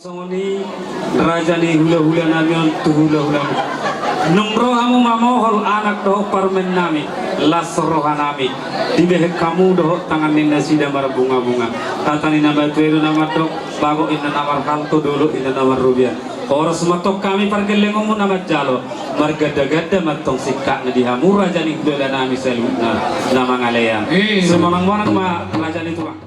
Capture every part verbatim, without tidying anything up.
Songon i raja ni hulahula nami on tu hulahula. Nunga ro hamu mamohol anak dohot parumaen nami, las roha nami. Dibahen hamu dohot tangan ni nasida marbungabunga. Hata ni na matua i do na mandok, bagot inna na marhalto, dolok inna na marrobean. Horas ma tong hami pargellengonmu na manjalo, margandaganda ma tong singkatna di hamu raja ni hulahula nami saluhutna na mangalean. Sumonangmonang ma raja ni tulang.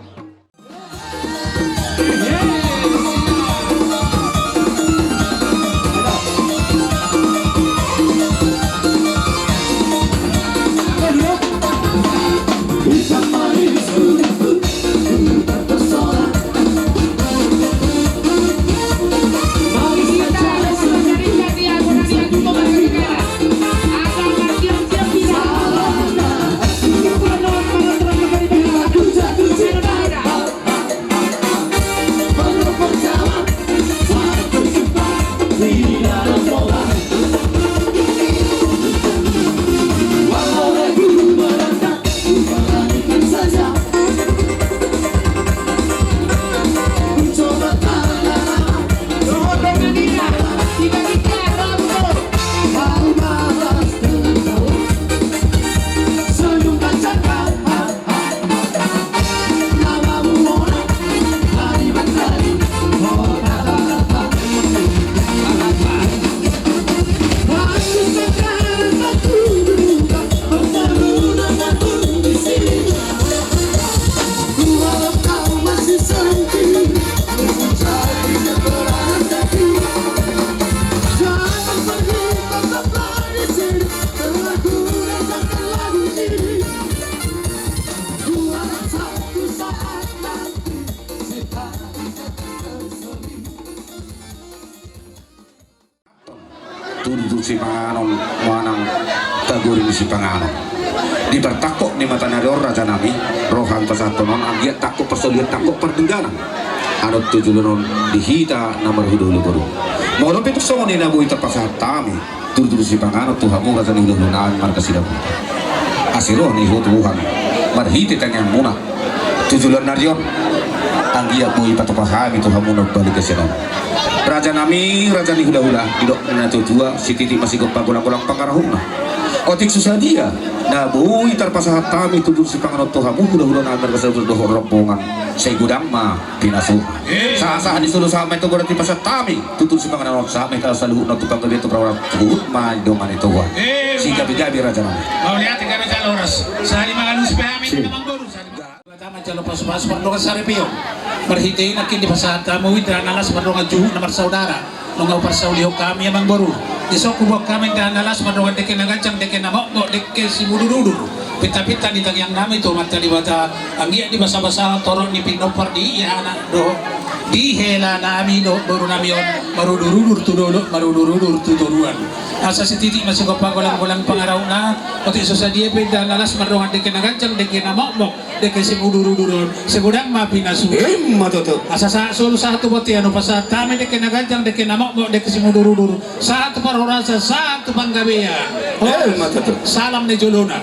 Tudu tu sipanganon manang tagori ni sipanganon. Di partangkok ni mata ni ari on raja nami, ro hami pasahathon on anggiat tangkok parsaulian tangkok pardengganan. Annon tu joloan on di hita na marhulahula boru. Molo pe tung songon i na boi tarpasahat hami. Tudu-tudu sipanganon tu hamu raja ni hulahula nami marga Sidabuntu. Asi roha ni Ho Tuhan marhite tangiangmuna tu joloan ni ari on. Anggiat boi patupa hami tu hamu na umbalik hasian on. Raja nami, raja ni hulahula, didok na tua-tua, sititi ma sigompa, golang-golang pangarahutna. Otik so sadia na boi tarpasahat hami tudu-tudu sipanganon tu hamu hulahula nami marga Sidabuntu dohot rombongan, sai godang ma pinasuna. Sahat-sahat ni solu sahat ma i tu gorat ni pasahat hami tutu sipanganon on, sahat ma hita saluhutna tu panggabean tu parhorasan, huhut ma didongani Tuhan. Sigabe-gabe raja nami. Mauliate, gabe jala horas. Sahali mangalusi pe hami tu na manggoru. Sahali mangalusi. Debata manjalo pasu-pasu mardongan saripeon. Marhite i nangkin dipasahat hamu indahan na las mardongan juhut na marsaudara. Nunga huparsaulihon hami amangboru. Dison huboan hami indahan na las mardongan dengke na ganjang, dengke na mokmok, dengke simudur-udur. Pinta-pinta ni tangiang nami tu Amanta Debata, anggiat dibasa-basa torop ni pinompar di ia anak dohot di hela nami dohot boru nami on, marudur-udur tu dolok, marudur-udur tu toruan. Asa sititi ma sigompa, golang-golang pangarahutna. Otik so sadia pe indahan na las mardongan dengke na ganjang, dengke na mokmok, dengke simudur-udur on, sai godang ma pinasuna. Ima tutu. Asa sahat solu sahat tu bontean, hupasahat hami dengke na ganjang, dengke na mokmok, dengke simudur-udur, sahat tu parhorasan, sahat tu panggabean. Ima tutu. Salam ni jolona.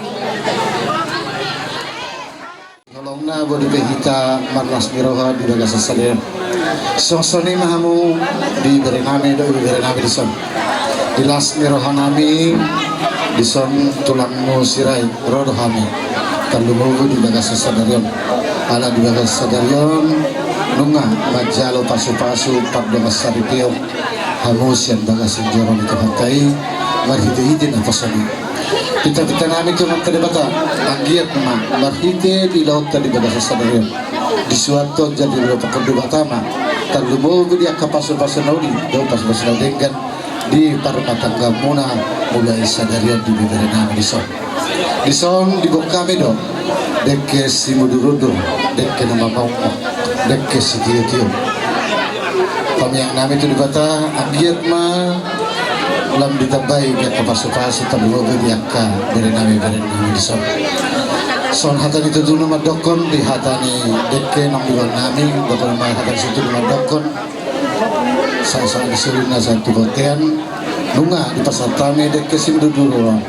Holong na boi dope hita marlas ni roha di bagasan sadari on. Songon i ma hamu di bere nami dohot ibebere nami dison. Di las ni roha nami dison, tulangmu Sirait, ro do hami tarlumobi di bagasan sadari on. Ala di bagasan sadari on nunga manjalo pasu-pasu pardongan saripeon hamu sian bagasan joro ni Tuhanta i, marhite-hite naposo-Na i. Pinta-pinta nami tu Amanta Debata, anggiat ma marhite di ulaonta di bagasan sadari on, disuanhon jala didompakhon Debata ma tarlumobi di angka pasu-pasu na uli dohot pasu-pasu na denggan di parrumatanggaonmuna mulai sadari on di bebere nami dison. Dison diboan hami do dengke simudur-udur, dengke na mamokmok, dengke sitio-tio. Pameang nami tu Debata, anggiat ma lam ditambai di angka pasu-pasu tarlumobi di angka bere nami, bere nami dison. Songon hata ni tutur na mandokhon di hata ni dengke naung diboan nami, dokhon ma hata ni tutur na mandokhon. Sahat-sahat ni solu na sahat tu bontean, nunga dipasahat hami dengke simudur-udur on.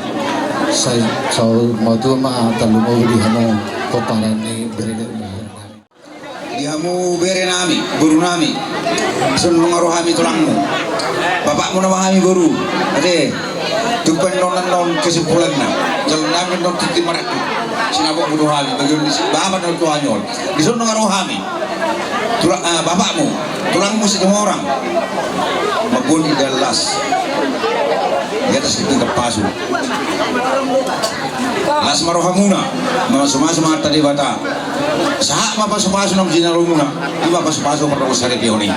Sai saur matua ma tarlumobi di hamu pomparan ni bere nami. Hamu bere nami, boru nami. Songon na ro hami tulangmu. Bapakmu nama hami boru. Ate. Tung pe annon, annon kesimpulanna. Jala nami annon tintin marangkup. Sinapotmu tu hami, bagian ni si bapak annon tu hami on. Dison na ro hami. Tulang, ah, bapakmu, tulangmu Situmorang. Mangoni di las. Di atas tingkap pasu. Las ma rohamuna, mamasumasu ma Amanta Debata. Sahat ma pasupasu na jinalomuna, ima pasupasu parrohahon saripeon i.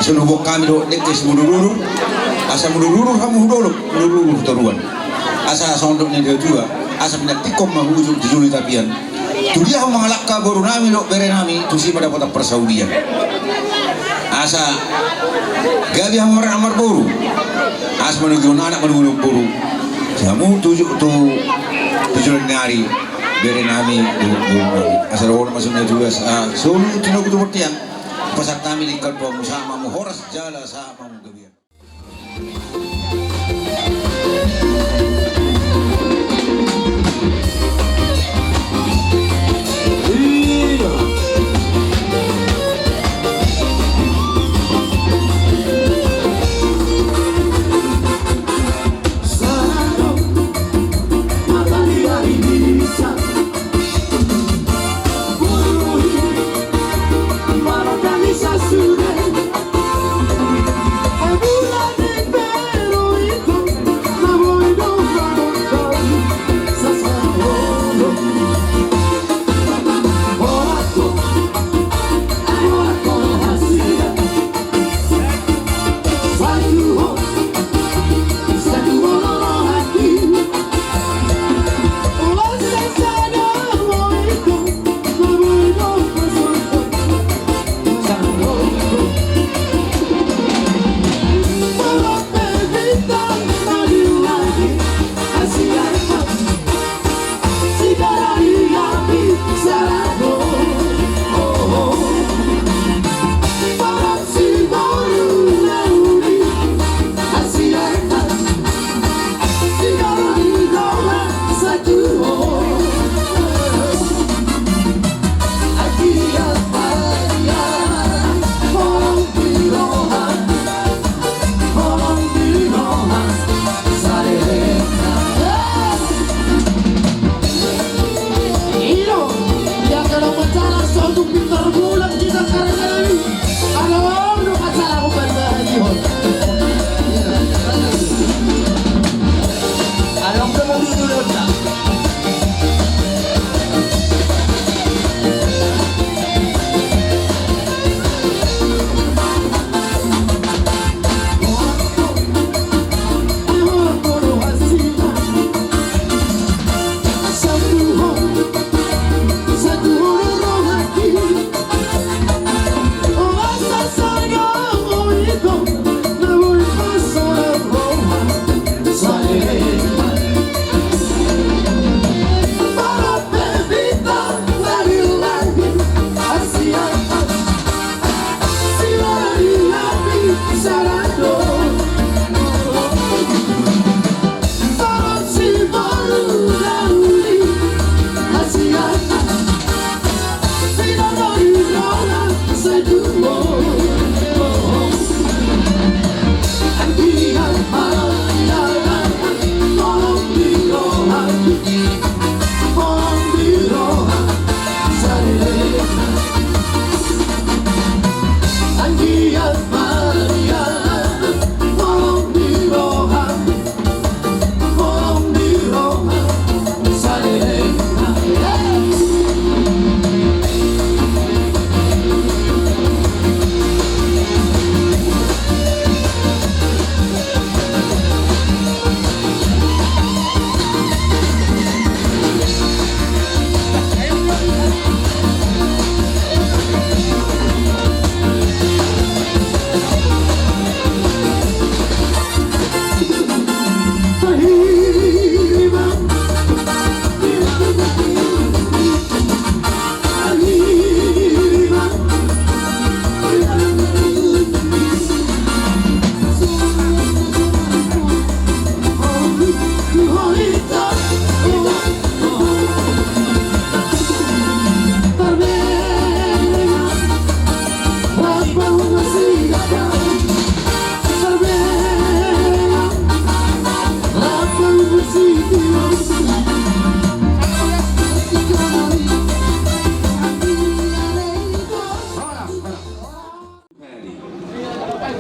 Songon huboan hami dohot dengke simudurudur, asa mudurudur hamu hu dolok, mudurudur hu toruan. Asa songon dok ni natua-tua, asa pinantikhon ma hu ujung tu julu ni tapian. Tudia hamu mangalangka boru nami dohot bere nami, tusi ma dapotan parsaulian. Asa gabe hamu maranak marboru. Asa manogihon anak manogihon boru. Hamu tu, tu, tu joloan ni ari bere nami dohot boru nami. Asa dohonon ma songon na tuas, ah, solu tinogu tu bontean. Pasahat hami lingkar tu hamu, sahat ma hamu horas jala sahat ma hamu gabe.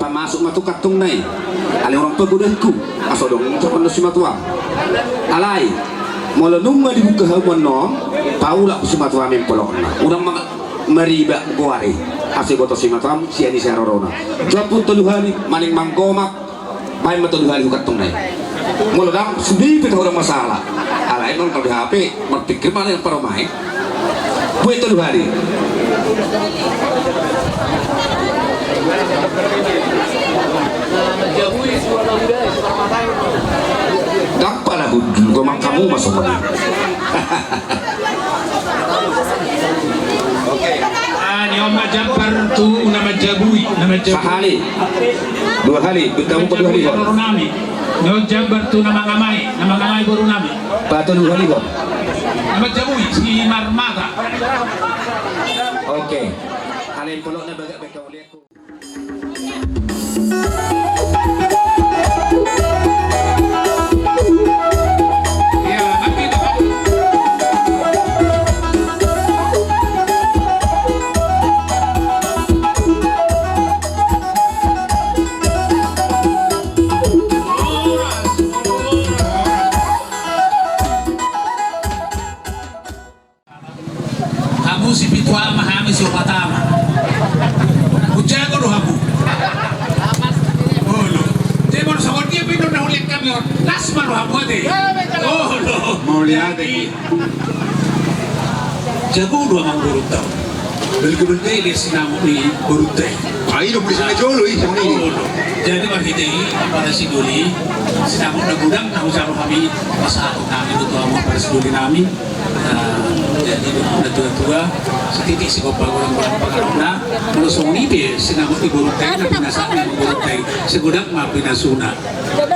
Masuk ma tu kantongna i. Alai unang pagodangku, asa adong jawaban ni simatua. Alai molo nunga dibuka hamu annon, paulak simatua mimpolokna. Unang ma-, maribak goari. Asa iboto simatua sian i siharorona. Jawab tolu hali, maning manggomak. Baen ma tolu hali tu kantongna i. Molo ndang sude pe tahu masalah. Alai molo di H P, marpikir ma na paromaen. Buat tolu hali. Ndang pala hundul, gomang hamu masuk. Oke. Ah, ni on ma jambar tu na manjabui, na manjabui. Sahali. Dua hali, bintang dua hali. Ni on jambar tu na mangamai, na mangamai boru nami. Patolu hali, Bang. Na manjabui, si Marmata. Oke. Alai polokna bagak-bagak. Hamu si pitu ama, hami si opat ama. Hujago do hamu. Olo. Jadi molo songon dia pe do na hulehon hami on, las ma rohamu ate. Olo. Mauliate. Jago do amang borunta. Balik-balik dia sinamot ni borunta. Ai do polisi na jolo i. Olo. Jadi marhite i, para sidoli, sinamot na godang na hujalo hami, pasahat hami do tu hamu para sidoli nami. Jadi, na tua-tua, sititi sigompa godang-godang pangarahutna, molo songon i pe sinamot ni borunta i na pinasahat ni borunta i, sai godang ma pinasuna.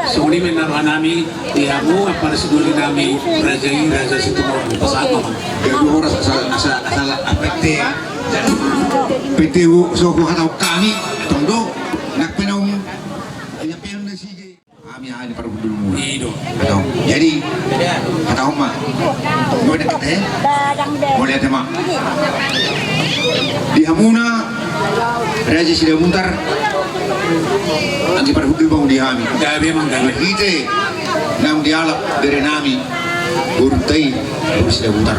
Songon i ma na roha nami, di hamu, ampara sidoli nami, raja i, raja Situmorang, pasahat ma. Jadi, horas asa, asa, asa, apa te? P T U, so, ku hatahon hami, tong do, nang pe naung, hami, hami parhundulmu. I do. Adong. Jadi, hatahon ma. Mauliate ma. Di hamuna, raja Sidabutar. Anggi parhundul ma di hami. Gabe, amang, gabe. Hite, naung dialap bere nami. Borunta i, boru Sidabutar.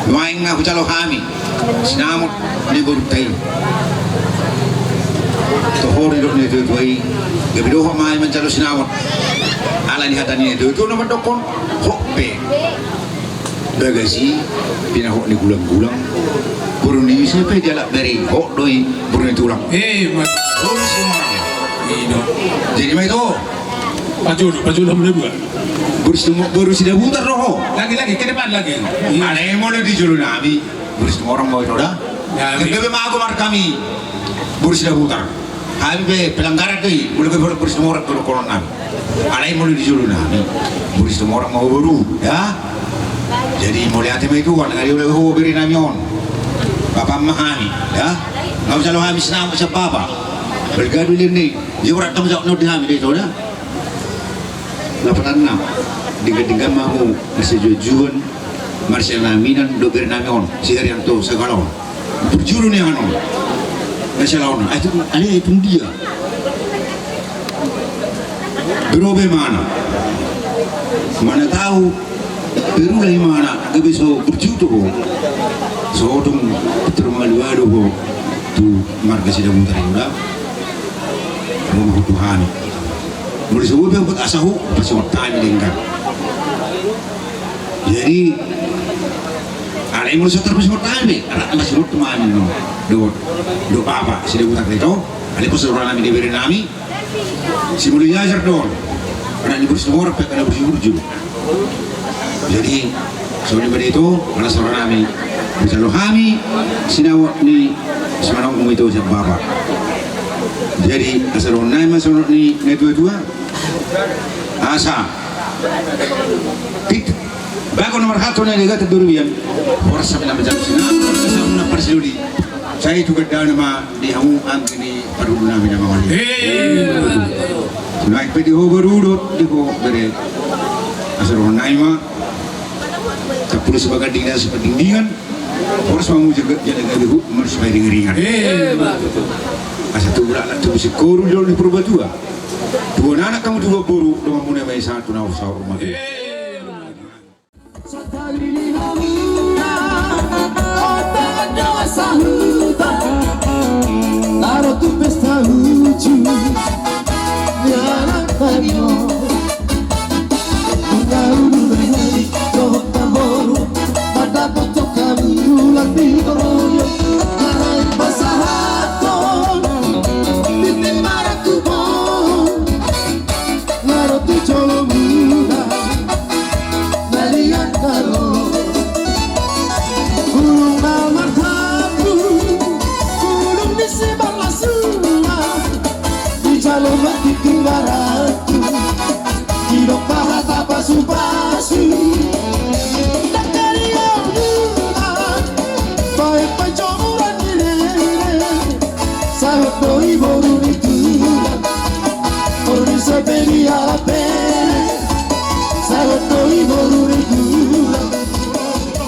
Nuaeng na hujalo hami sinamot ni borunta i. Toho do didok ni natua-tua i, gabe dohot ma hami manjalo sinamot. Ala ni hata ni natua-tua na mandokkon, hot pe bagas i pinahot ni gulang-gulang. Boru ni ise pe dialap bere i, hot do i boru ni tulang. Eh, ma-, boru Situmorang. I do. Jadi ma ito. Pajolo, pajolo mula dua. Boru Sidabutar do ho. Lagi, lagi, ke depan lagi. Alai molo di jolo nami. Boru Situmorang ma ito da. Gabe ma ago marhami. Boru Sidabutar. Hami pe pelanggaran do i. Molo gabe boru Situmorang do dohonon nami. Alai molo di jolo nami. Boru Situmorang ma ho boru. Ya. Jadi mauliate ma ito, nunga dialap ho bere nami on. Bapa ma hami. Ya. Nunga hujalo hami sinamot sian bapa. Balga do i leleng i. Ia borat tong jawab na di hami do ito da. Lapatanna, denggan-denggan ma hamu, marsijuan-juan, marsiaminan dohot bere nami on, si Harianto Sagala on. Burju do nian on. Na siala on. Ai tung, ai tung dia. Berobe mana? Mana tahu, berulai mana, gabe so burju tu ho. So tung, pintor mangalualu ho. Tu marga Sidabutar i da. Rumah tu hami. Molo so boi pe buat asa ho, pasingot hami denggan. Jadi, alai molo so tarpasingot hami, rap pasingot tu hami no. Do, do bapa, Sidabutar do ito. Alai pos roha nami di bere nami. Si Mulyajar do on. Anak ni boru Situmorang pe, anak boru Siburju. Jadi, songon i ma do ito, asa roha nami. Hujalo hami, sinamot ni simanogmu ito sian bapa. Jadi, asa roha nami ma songon ni natua-tua. Asa. Pit. Bago na marhalto na degatan durian. Horas hami na manjalo sinamot, asa na parsidoli. Sai tu gandana ma. Di hamu anggi ni parhundul nami na mangoli. Nuaeng pe di ho boru dohot di ho bere. Asa roha nami ma. Tampulu sipaganding na sipagandingan. Horas ma hamu jala gabe hut ma sipairing-iringan. Asa tu Anak tu bisik koru di laut ni Purbatua. Dua anak hamu dua boru, dongan muna ma i sahat tu na saur matua. Sadari ni hamuna, otak doa sahuta, taro tu pesta uju, ya anak tadi. Di jalo mati tinggalan tu, didok pahata pasu-pasu. Dakari au nunga, baen panjomuran ni lele. Sahat do i boru ni tulang, boru ni Siberia pe. Sahat do i boru ni tulang,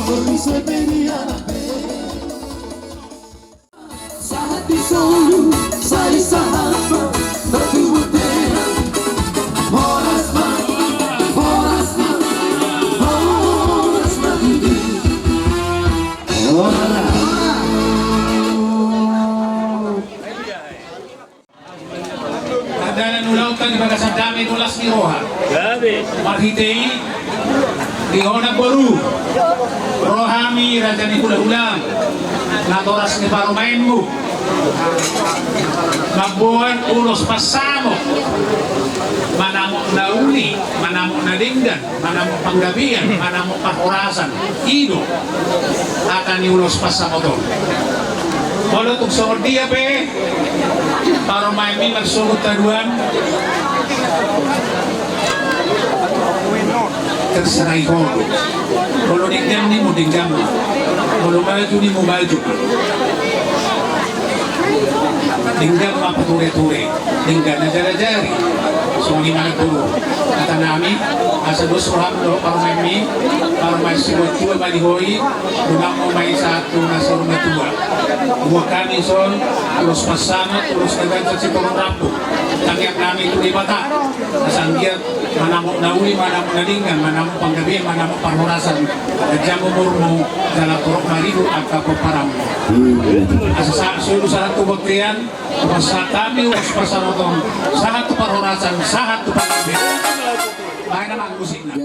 boru ni Siberia pe. Sahat di solu, sai sahat ma, bertemu dengan. Horas ma, horas ma, horas ma tutu. Horas. Pardalanan ulaonta di bagasan dame dohot las ni roha. Marhite i, di ho namboru, ro hami raja ni hula-hula, natoras ni parumaenmu, mamboan ulos pansamot, manamot na uli, manamot na denggan, manamot panggabean, manamot parhorasan. I do hata ni ulos pansamot on. Molo tung songon dia pe parumaenmi marsogot haduan, terserah i ho do. Molo denggan ninmu, denggan ma. Molo maju ninmu, maju ma. Denggan ma pature-ture, denggan na jala jari. Songon i ma na tu hata nami, asa dos roham dohot parumaenmi, parumaen situa-tua ma di ho i, dongan muna ma i sahat tu na saur matua. Buat hami son, ulos pansamot, ulos na ganjang sitorop rambu. Tangiang nami tu Debata, asa anggiat manamot na uli, manamot na denggan, manamot panggabean, manamot parhorasan, ganjang umurmu, jala torop maribur angka pomparanmu. Asa sa-, solu sahat tu bontean, pasahat hami ulos pansamot on, sahat tu parhorasan, sahat tu panggabean. Baen ma musikna.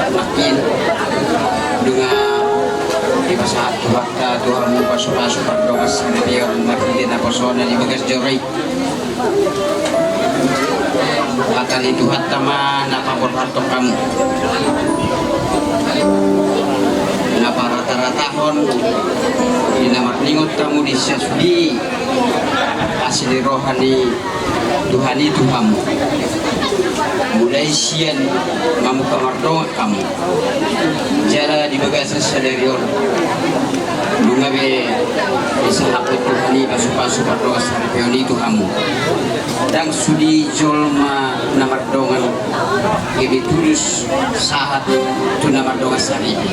Nangkin, nunga dipasahat Tuhanta tu hamu pasu-pasu pardongan saripeon marhite naposona di bagas joro i. Hata ni Tuhanta ma na paborhathon hamu, na parata-ratahon di na marningot hamu di sian sude i, asi ni roha ni Tuhan i tu hamu. Mulai sian mamungka mardongan hamu, jala di bagasan sadari on, nunga be disahaphon Tuhan i pasu-pasu pardongan saripeon i tu hamu. Ndang sude jolma na mardongan gabe tulus sahat tu na mardongan saripe.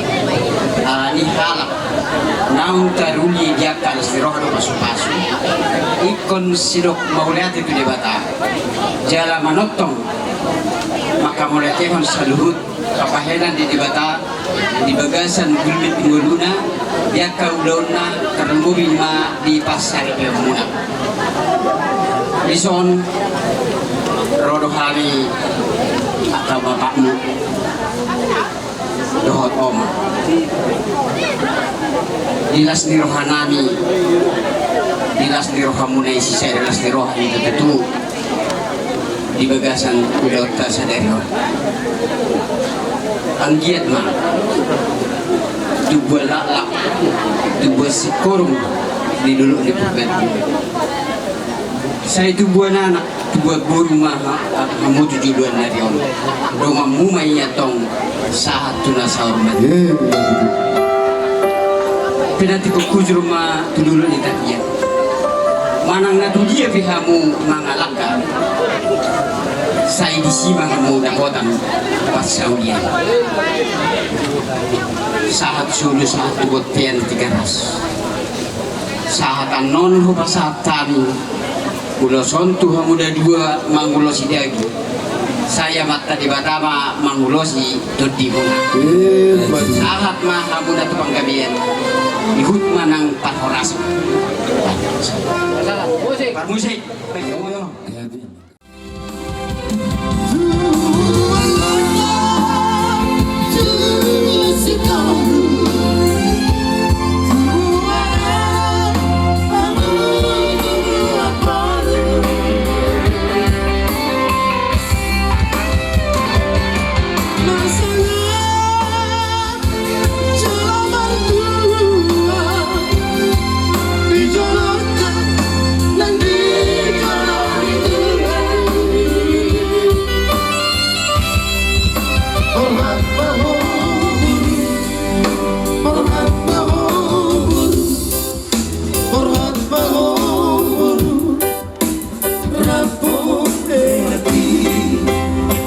Alani halak naung taruli di angka las ni roha dohot pasu-pasu, ingkon sidok mauliate tu Debata jala manongtong, maka Mauliate ma saluhut, pambahenan di Debata di bagasan gulmit ni ngoluna, di angka ulaonna, tarlumobi ma di pansaripeonmuna. Dison ro do hami angka bapakmu dohot oma. Di las ni rohanami, di las ni rohamuna i sisada las ni roha i tutu di bagasan ulaonta sadari on. Anggiat ma tubuan laklak, tubuan singkoru di dolok ni purba. Sai tubuan anak, tubuan boru ma hamu tu joloan nari on. Donganmu ma i antong sahat tu na saur matua. Pinantikhon hujur ma tu dolok ni tapian. Manang na tu dia pe hamu mangalangka, sai disi ma hamu dapotan parsaulian. Sahat solu, sahat tu bontean Tigaras. Sahat annon hupasahat hami ulos on tu hamu na dua mangulosi daging. Sai Amanta Debata ma mangulosi tondimuna. Sahat ma hamuna tu panggabean. Ihut ma nang parhorasan. Parmusik.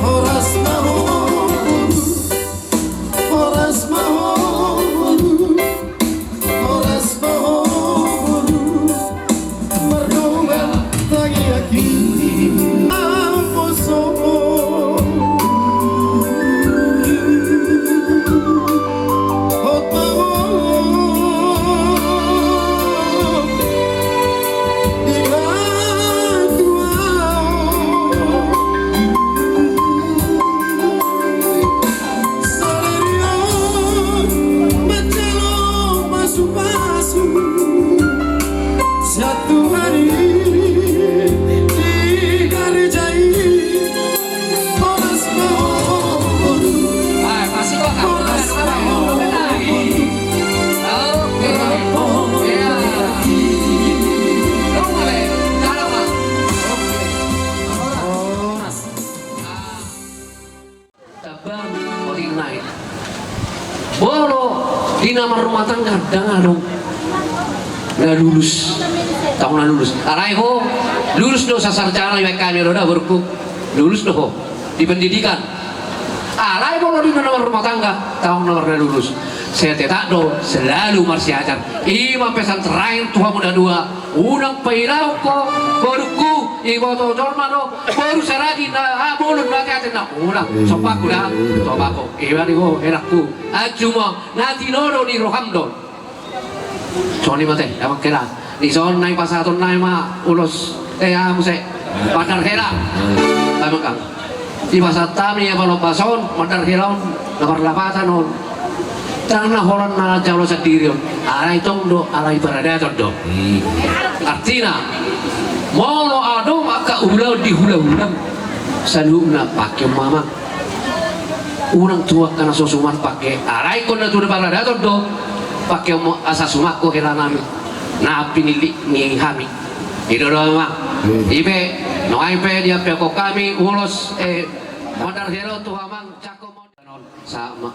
Horas ma ho boru, horas ma ho boru, horas ma ho boru. Mardongan tangiang i ma poso. Hot ma ho. Tambang, otik nai. Molo di na marrumah tangga, ndang adong na lulus. Tong na lulus. Alai ho, lulus do sasarjana, ibaen hami do da, borungku. Lulus do ho di pendidikan. Alai molo di na marrumah tangga, tong na lulus. Sai tetap do selalu marsiajar. I ma pesan terakhir tu hamu na dua. Unang pailahon ho, borungku, iboto jolma do, boru saragi na, ah, bolon na ate-ate na, unang, sombangku da, sombangku, iba ni ho, helangku, anju ma, na tinodo ni roham do. Songon i ma te, amang hela, dison na ipasahaton nami ma ulos, eh, aha muse, mandar hela, amang hela. Dipasahat hami ia palombas on, mandar hela on, na parlapatan on. Ndang na holan na jalo sandiri on. Alai tong do, alai paradaton do. Artina, molo adong angka ulaon di hula-hula, saluhutna pangke ma amang. Unang tu angka na so suman pangke, alai ingkon na tu na paradaton do, pangke ma asa suman ho hela nami. Na pinillit ni hami. I do do amang. I pe, nuaeng pe diampekhon hami ulos, eh, mandar hela tu amang, cakko ma. Sama.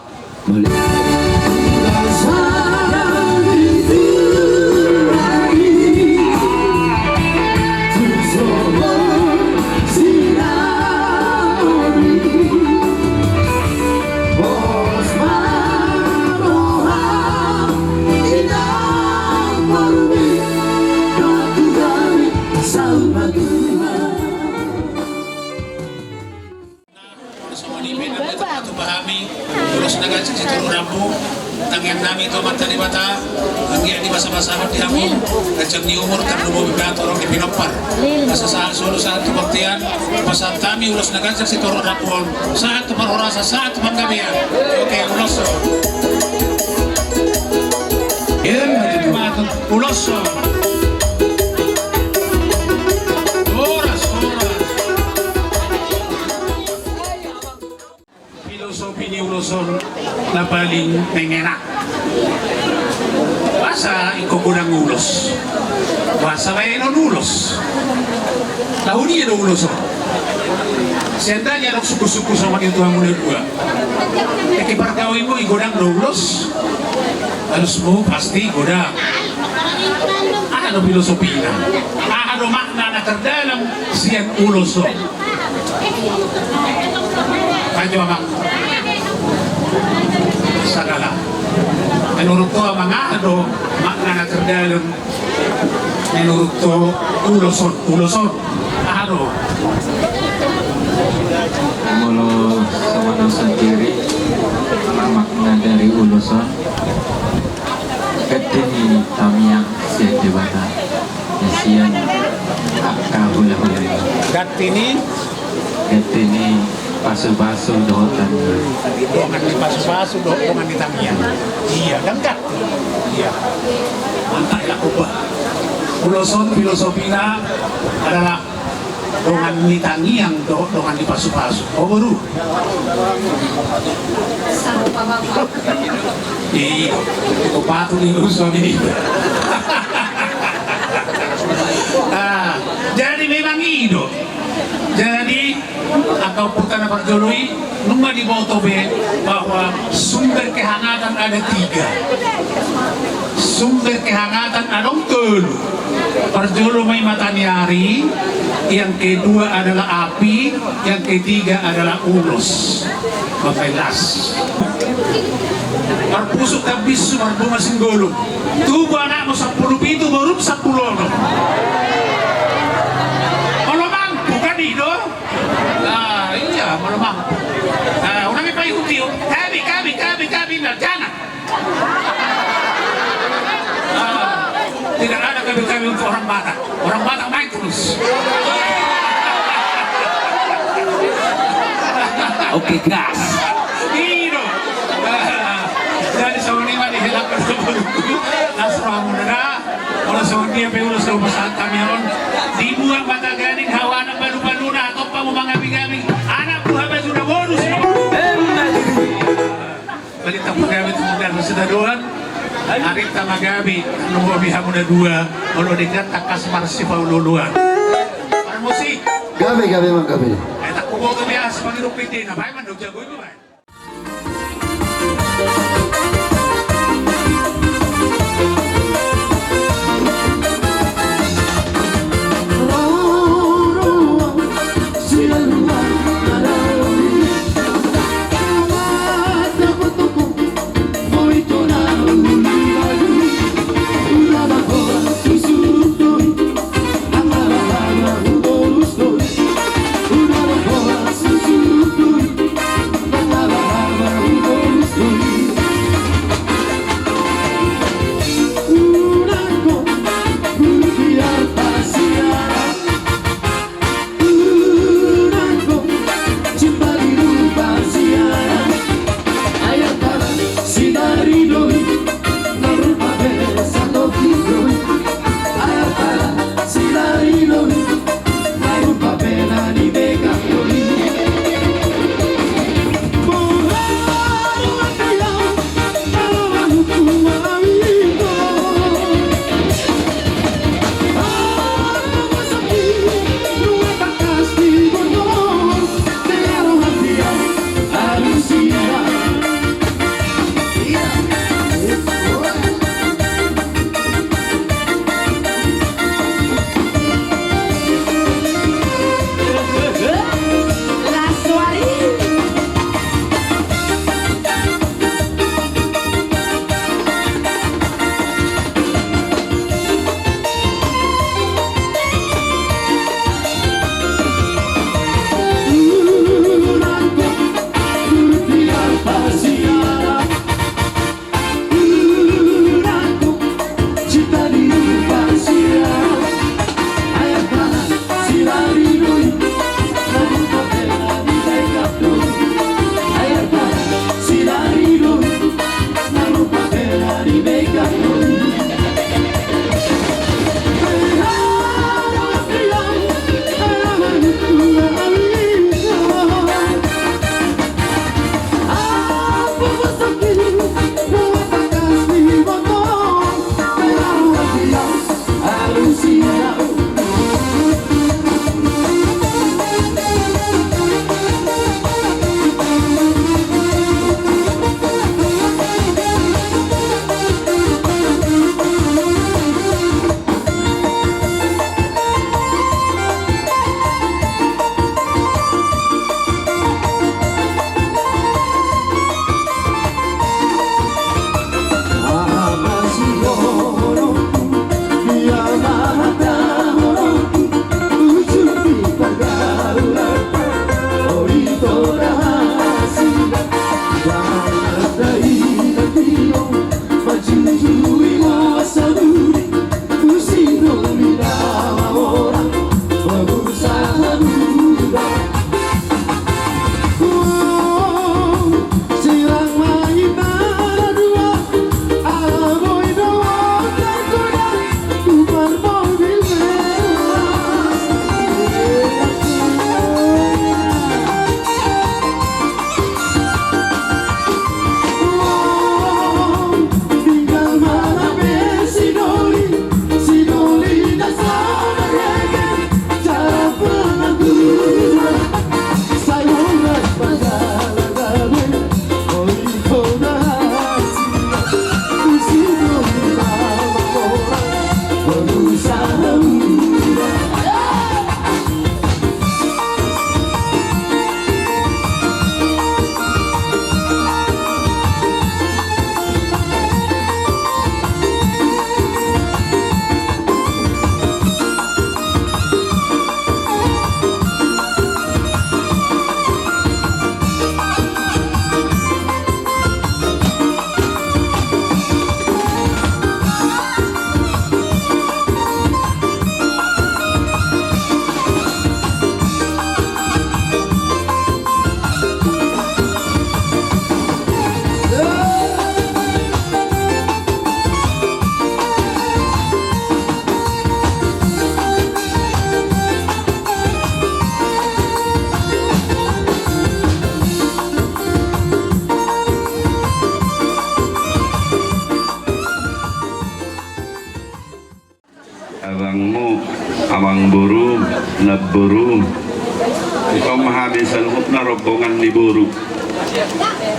Songon i pe na tupa hami ulos na ganjang sitorop rambu, tangiang nami tu Amanta Debata, anggiat dibasabasahon di hamu ganjang ni umur, tarlumobi pe torang di pinompar. Asa sahat solu sahat tu bontean, pasahat hami ulos na ganjang sitorop rambu on, sahat tu parhorasan, sahat tu panggabean. Oke, ulos on. Ulos on. Horas, horas. Filosofi ni ulos on na paling mengena. Boasa ingkon godang ulos? Boasa baenon ulos? Tahu dia do ulos on? Seandainya adong sungkun-sungkun songon i tu hamu na dua, eki pargaulmu i godang do ulos? Alusmu pasti godang. Aha do filosofina? Aha do makna na terdalam sian ulos on? Ajo amang. Sagala. Menurut ho amang, aha do makna na terdalam menurut ho ulos on, ulos on? Aha do? Molo songon au sandiri, makna dari ulos on, gati ni tamiang sian Debata, sian angka hulahula i. Gati ni? Gati ni pasupasu dohot tangiang. Dongan ni pasupasu dohot dongan ni tangiang. Iya, dan gati. Iya. Mantap ya, kuba. Ulos on filosofina adalah dongan ni tangiang dohot dongan ni pasupasu. O boru. Sarupa bapak. Iya, itu patu ni ulos on ini. Ah, jadi memang i do. Jadi angka ompunta na parjolo i, nunga diboto be bahwa sumber kehangatan ada tiga. Sumber kehangatan adong tolu. Parjolo ma i mataniari, yang kedua adalah api, yang ketiga adalah ulos. Maka las. Marpusuk tambinsu, marbunga singgolom. Tubu anakmu sampulu pitu, borum sampulu onom. Molo mampu kan i do? Ah, iya, molo mampu. Ah, unang i paihut-ihut. Kami, kami, kami, kami, nah, jangan. Ah, tidak ada kami-kami untuk orang Batak. Orang Batak main terus. Oke, gas. I do. Ah, jadi songon i ma dihelak bertemu. Las rohamuna da. Olo songon dia pe ulos na hupasahat hami on. Dibuat ma taganing hau anak palu-paluna, hatompa ma mangabi-gabi. Anak buha baju na bonus. Balintang ma gabe tu mudar na sitadoan. Arinta ma gabe, lumobi hamu na dua. Olo denggan tangkas marsipaolo-oloan. Parmusik. Gabe, gabe, amang, gabe. Eh, tak kuboto biasa pangido pindena. Bae mandok jago ibu, bae. Boru, ito ma hami saluhutna rombongan ni boru.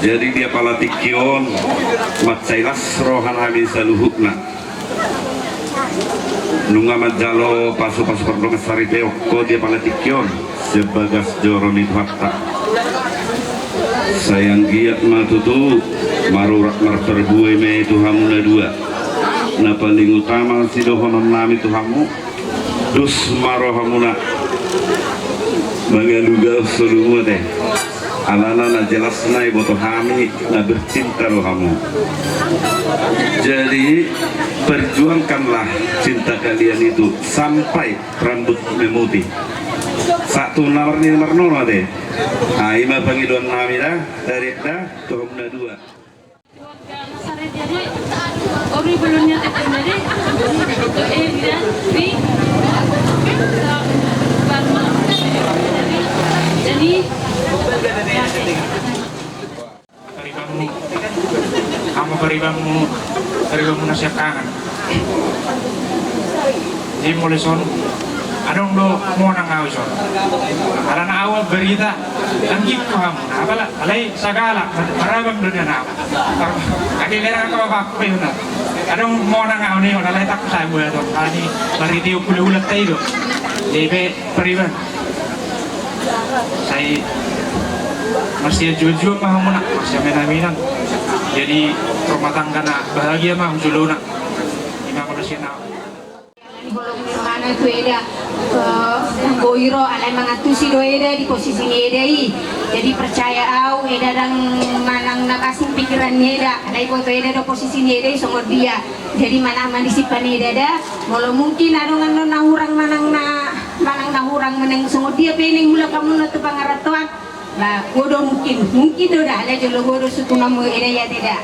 Jadi di apala tingki on, mansai las roha nami saluhutna. Nunga manjalo pasu-pasu pardongan saripeon ho di apala tingki on, sian bagas joro ni Tuhanta. Sai anggiat ma tutu, marurat marparbue ma i tu hamu na dua. Na paling utama sidohonon nami tu hamu, dos ma rohamuna mangalugaon solumu ate. Alana na jelasna iboto hami na bercinta do hamu. Jadi, perjuangkanlah cinta kalian itu sampai rambut memutih. Sahat tu na marnini marnono ate. Ai ima pangidoan nami da, dari da, tu hamu na dua. Paribanmu, hamu paribanmu, paribanmu na siangkangan. Jadi molo dison, adong do monang au dison. Alana au berita, anggikku hamu. Apala, alai sagala, mar-, marabang do nian au. Age leran ka bapakku pe hona. Adong monang au ni hona, alai tak sai buat on. Ani maritiup hula-hula tai do. Jadi pe pariban. Sai marsiajua-jua ma hamuna, marsiamin-aminan. Jadi rumah tangga na bahagia ma hujolona. Ima molo sian au. Di bolon ni rohana tu eda, eh, boi ro, alai mangantusi do eda di posisi ni eda i. Jadi percaya au, eda ndang manang na asing pikiran ni eda, alai boto eda do posisi ni eda i songon dia. Jadi manang manang disi panida da, molo mungkin adong annon na hurang manang na, manang na hurang manang songon dia pe naeng mulak hamu na tu pangarantoan. Ba, huo do mungkin, mungkin do da, alai jolo huo do sutunanmu eda i ate da.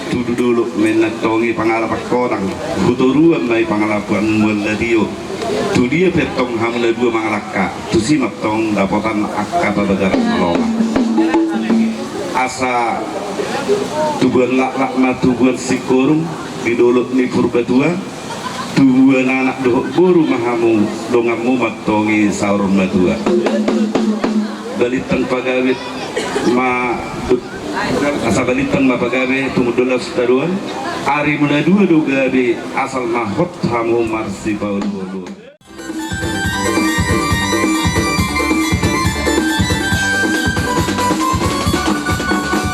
Tudu dolok ma antong i pangalapan hotang, tu toruan ma i pangalapan mual na tio. Tu dia pe antong hamu na dua mangalangka, tusi ma antong dapotan angka pabagaran na lomo. Asa tubuan laklak ma tubuan singkoru di dolok ni Purbatua, tubuan anak dohot boru ma hamu, donganmu ma antong i saur matua. Balintang pagabe ma, asa balintang ma pagabe tumundalna sitadoan. Arimu na dua do gabe, asal ma hot hamu marsipaolo-oloan.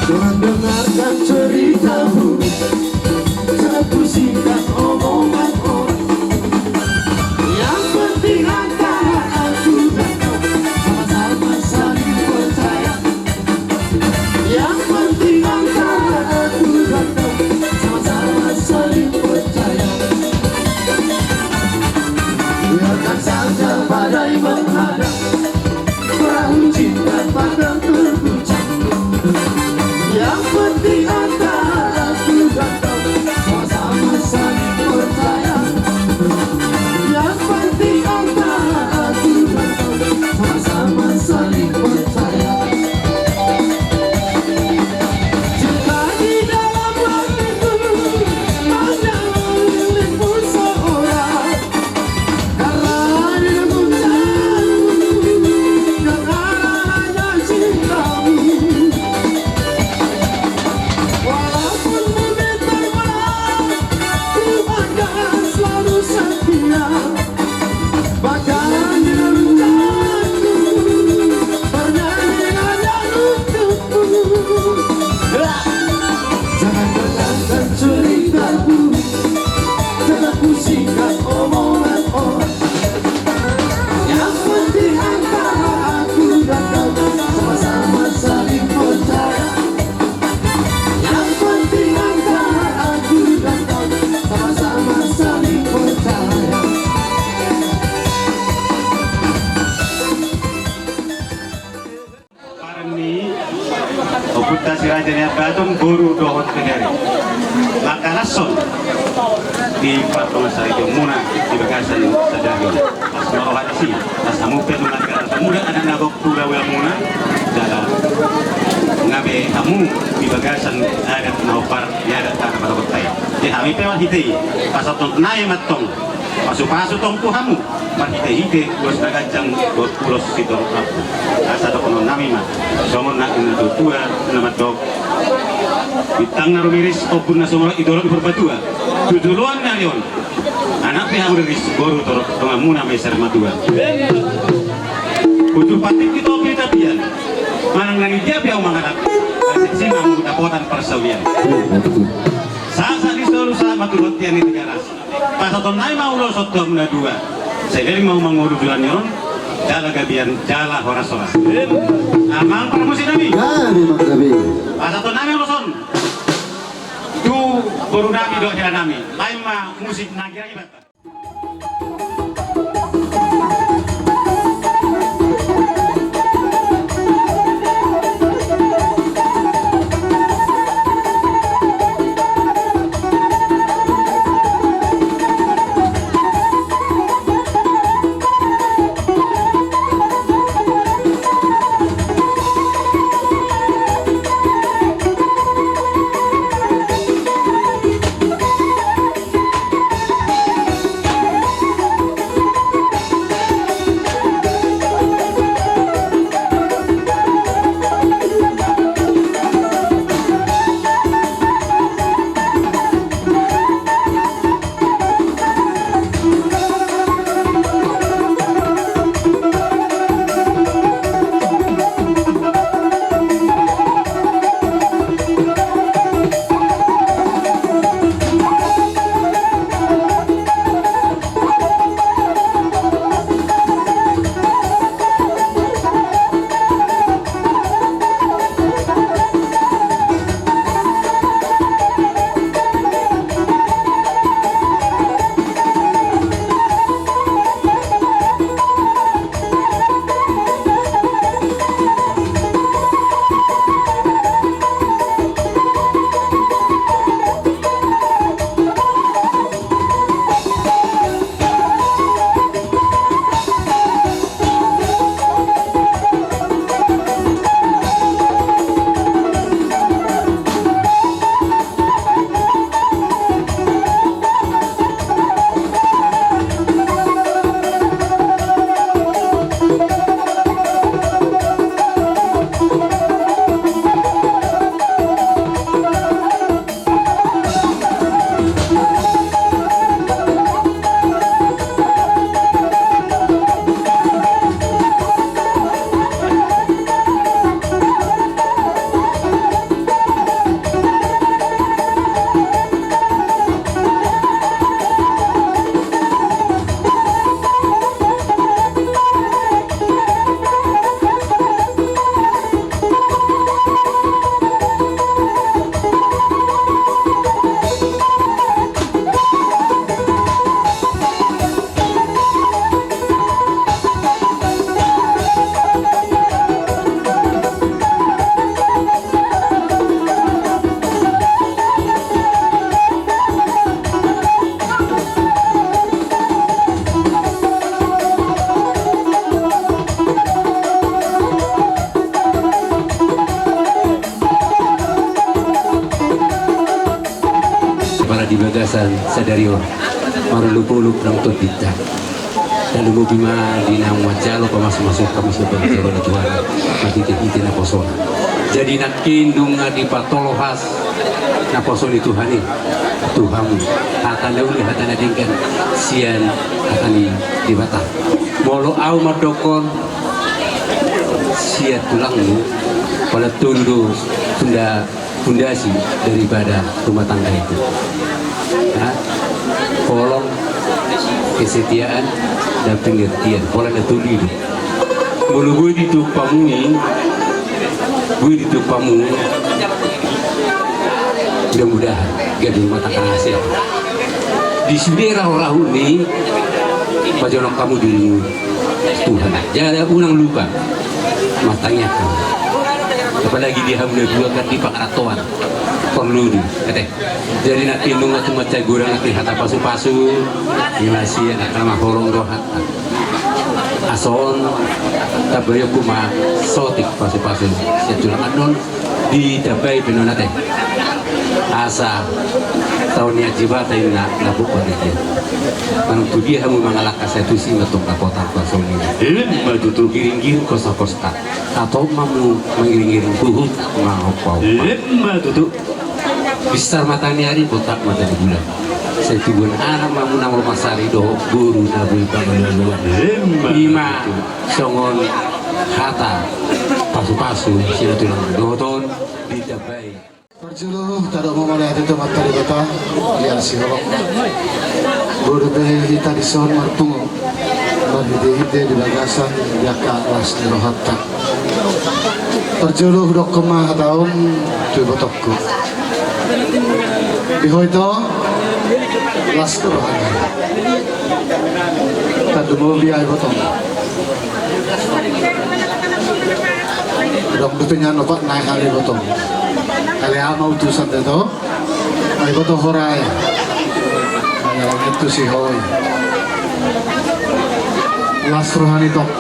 Jangan dengarkan cerita burung, satu singkat omongan orang. Yang penting antara aku dan kau sama-sama saling percaya. Yang penting antara aku dan kau sama-sama saling percaya. Biarkan saja badai menghadang, perahu cinta takkan terguncang. Yang penting antara aku dan kau sama-sama saling percaya. Yang penting antara aku dan kau sama-sama saling percaya. Cinta di dalam hatiku hanya milikmu seorang. Karena dirimu jauh, karena hanya cintamu. Walaupun meminta maaf, ku akan selalu setia. Bahkan di dalam janji, bernyanyi hanya untukmu. Jangan dengarkan cerita burung, jangan ku singkat omongan orang. Yang penting antara aku dan kau sama-sama saling percaya. Yang penting antara aku dan kau sama-sama saling percaya. Paran ni ompunta Si Raja Niambaton, boru dohot pedari. Mangkalashon di pardongan saripeonmuna di bagasan sadari on. Las ma roha disi, las hamu pe nunga gabe pemuda anak na gok tu gabeanmuna, jala gabe hamu di bagasan adat na hombar di adat na patokonta i. Di hami pe marhite i, pasahaton nami ma antong pasu-pasu tong tu hamu. Marhitehite ulos na ganjang dohot ulos sitorop rambu. Asa dohonon nami ma songon na nidok ni natuatua na mandok: Bintang na rumiris, ombun na sumorop di dolok ni Purbatua. Tu joloan ni ari on, anak ni hamu riris, boru torop, donganmuna ma i sarimatua. Bujur patik di topi tapian, manang nang di dia pe ahu mangalap, asa disi ma hamu dapotan parsaulian. Sahat-sahat ni solu, sahat ma tu bontean ni Tigaras. Pasahaton nami ma ulos on tu hamu na dua. Sai leleng ma hamu mangolu joloan ni ari on, jala gabean, jala horas-horas. Amang parmusik nami. Gabe ma gabe. Pasahaton nami ulos on tu boru nami dohot hela nami. Baen ma musik na gira-gira. Pala di bagasan sadari on, marolopolop nang tondinta. Tarlumobi ma di naung manjalo pamasumasu hamu sian Tuhan, marhitehite naposona. Jadi nangkin nunga dipatolhas naposo ni Tuhan i tu hamu, hata na uli, hata na denggan sian hata ni Debata. Molo ahu mandokkon sian tulangmu, pala tolu do funda-, fundasi daripada rumah tangga itu. Nah, holong, kesetiaan, dan pengertian. Pola na tolu i do. Molo boi ditumpamu i, boi ditumpamu, mudah-mudahan gabe rumah tangga na sehat. Di sude rahut-rahut ni, pajonok hamu dirimu Tuhan. Jala unang lupa martangiang hamu. Apalagi di hamu na dua kan di pangarantoan. Porlu do, ate. Jadi nangkin nunga tung mansai godang nangkin hata pasupasu, ima sian angka na mangholong do hata. Asa on, tabayonku ma sotik pasupasu sian tulang annon, ditambai pe non, ate. Asa Taon ni Ajibata inna na buk barigia. Manang tu dia hamu mangalangka, sai tusi ma tong dapotan parsaulian. Ima tutu. Giring-giring kosta-kosta. Tato ma hamu mangiring-iring huhut ma opa-opa. Ima tutu. Bistar mata ni ari, botak mata ni bulan. Sai tubuan anak ma hamu na molo marsari dohot boru na boi panggaluan. Ima tutu. Ima songon hata pasu-pasu sian tulang dohot on di Tambai. Parjolo tadok ma mauliate tu Amanta Debata di asi holong. Boi dope hita dison marpungu marhite-hite di bagasan di angka las ni rohanta. Parjolo hudokkon ma hata on tu ibotongku. Di ho ito, las do rohana. Tarlumobi ahu ibotong. Adong dope nian opat nai hali ibotong. Hali ama utusan do ito. Ai ibotong ho ra i. Ai alai tu si ho i. Las roha ni tong.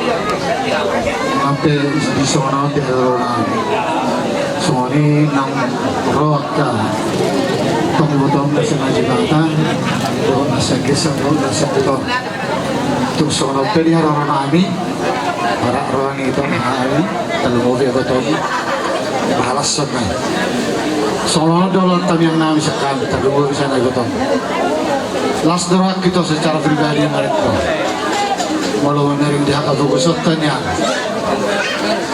Nang pe di songon on di halolanami. Songon i nang ro angka tong ibotong na sian Ajibata. Dohot na sian Gesang dohot na sian Buton. Tung songon on pe di halolanami. Arak roha ni tong hami, tarlumobi ibotong. Balas sonai. Songon on do ulaon tamiangnami sian hami, tarlumobi sian ibotong. Las do rohangku ito secara pribadi marengko. Molo mamereng di angka bogosonta nian.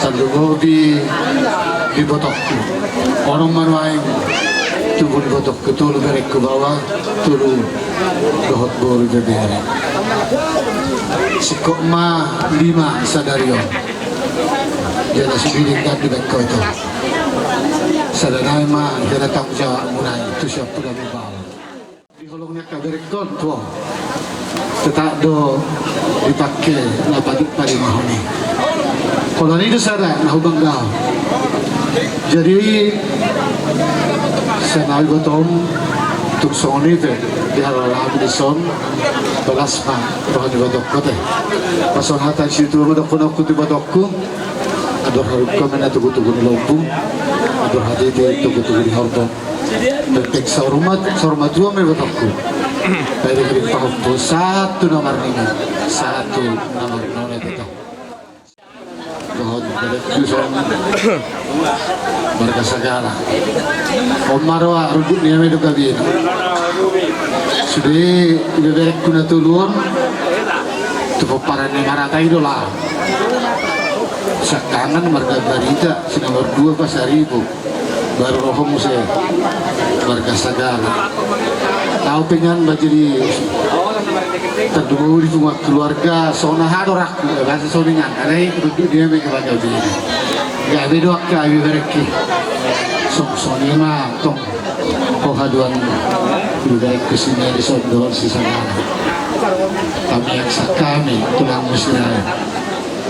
Tarlumobi di ibotongku. Onom ma nuaeng tubu ni ibotongku, tolu berengku baoa, tolu dohot boru ibebere. Singkop ma lima sadari on. Jala sude denggan dibaen ho ito. Sada nai ma jala tanggung jawabmuna i tu siampudan baoa. Di holong ni angka berengkon tu ho. Tetap do dipangke na patik palimahon i. Holan i do sada na hubangga ho. Jadi sian ahu ibotong, tung songon i pe di halolanami dison, balas ma roha ni ibotongku ate. Pas songon hata ni situa ma dohononku tu ibotongku. Andor harungka ma na tugu-tugu ni lombu. Andor hatiti tugu-tugu ni horbo. Penting saur ma, saur matua ma ibotongku. Pairing-iring pahompu sahat tu na marnini, sahat tu na marnini. Dohot berengku son marga Sagala. On ma roa, runduk ni hami do gabena. Sude ibeberengku na tolu on tu pomparan ni Marata i do laho. Siangkangan marga Barita, si nomor dua Pasaribu. Baru ro ho muse marga Sagala. Ahu pe nian ba jadi tarlumobi di punguan keluarga, songon aha do rohangku, eh, bahasa songon i nian, alai runduk ni hami keluarga bini. Gabe do angka ibeberengki. Songon i ma tong ho haduan ibeberengki si Mary songon dohot si Sagala. Tamiang sian hami, tulangmu Sirait.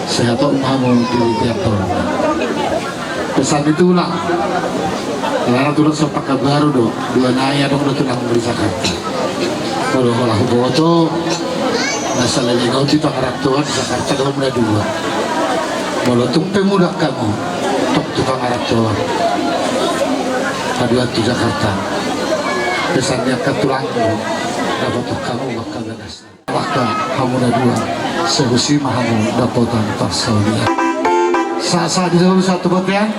Sehat ma hamu di tiap tahun. Pesan ni tulang. Alana tulang so pangka baru do. Dua nai adong do tulang di Jakarta. Molo holan huboto na saleleng on di pangarantoan di Jakarta do hamu na dua. Molo tung pe mulak hamu tong tu pangarantoan haduan tu Jakarta. Pesan ni angka tulangmu. Dapothon hamu ma angka bagas. Alangka hamu na dua, sai husi ma hamu dapotan parsaulian. Sahat-sahat di son sahat tu bontean,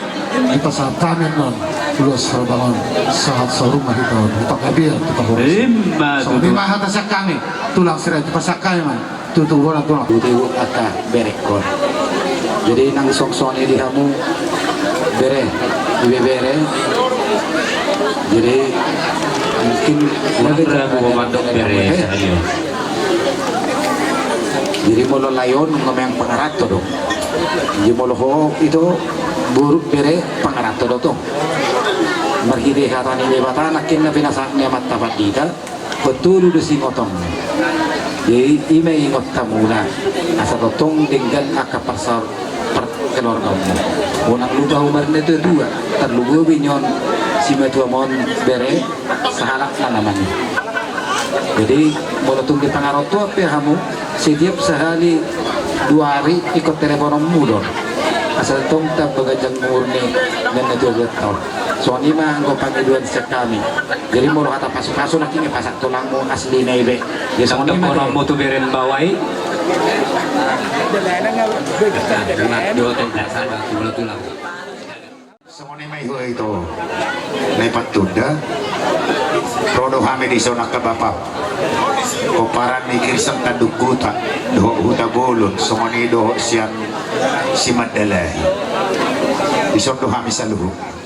dipasahat hami annon ulos harbangon, sahat saur matua ma hita on, dipanggabean tu parhorasan. Ima tutu. Songon i ma hata sian hami, tulang Sirait, dipasahat hami ma tutu bona tulang. Tutu angka berengkon. Jadi nang songon i di hamu bere, ibebere. Jadi mungkin ulang ragu memandang bere, eh? Ayo. Jadi molo lae on nunga meang pangaranto do. Jadi molo ho ito boru bere pangaranto do tong. Marhite hata ni Debata nangkin na pinasahat ni Amanta Pandita. Patolu do singotong. Jadi ima ingot hamuna asa tongtong denggan angka parsaor parkeluargaonmu. Unang lupa hamu marnini tua-tua, tarlumobi nian simatuam on bere, sahalak na amang i. Jadi molo tung di pangarantoan pe hamu, setiap sahali dua ari ingkon telepononmu do on. Asa tong tamba ganjang umur ni na tua-tua on. Songon i ma anggo pangidoan sian hami. Jadi molo hata pasupasu nangkin i pasahat tulangmu asli na i be. Jadi songon i ma. Tongkonan do. Mutu bereng bawai. Songon i ma i ho ito. Na i pantunda. Ro do hami dison angka bapa. Pomparan ni Girsan Tanduk Huta dohot Hutabolon, songon i dohot sian Simandalahi. Dison do hami saluhut.